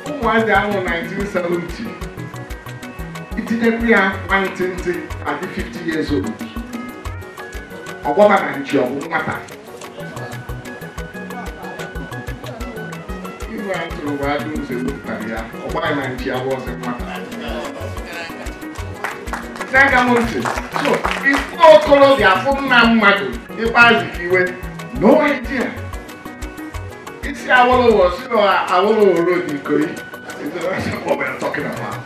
Ụmụazị ahụ 1970 itinyekwu ya nwantịntị adị 50 years old ọgbọba na nchi ọbụ nwata ihu a tụrụ bụ adụ ụzọ ewepụtara ya ọgbaghị na nchi abụ ọzọ nwata na-aga m ntị so ifu okorobịa afụ nna mmadụ ịkpa azụ iwe no idea. Isi Awolowo si Awolowo road Ikoyi. That's what we're talking about.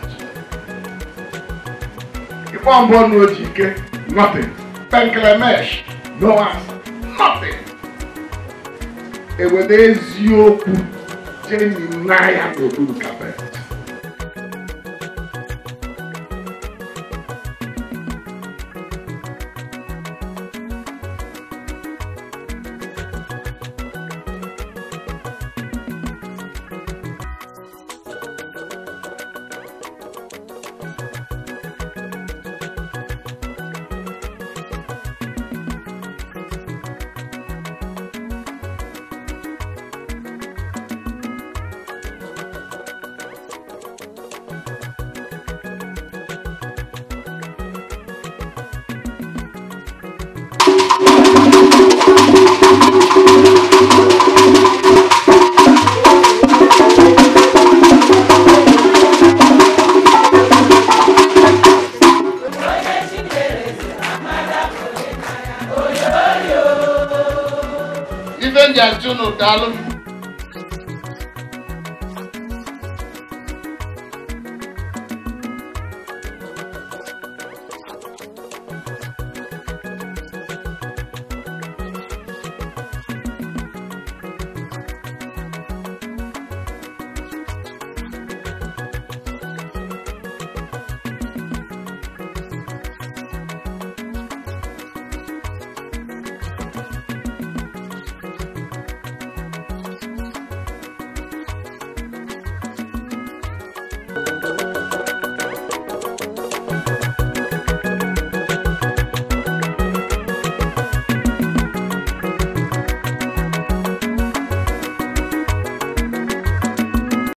If I'm born with Ike, nothing. Bangladesh, no answer, nothing. Ewede eziokwu jeni naya n'okpuru carpet. Ife nji asị unu daalụ.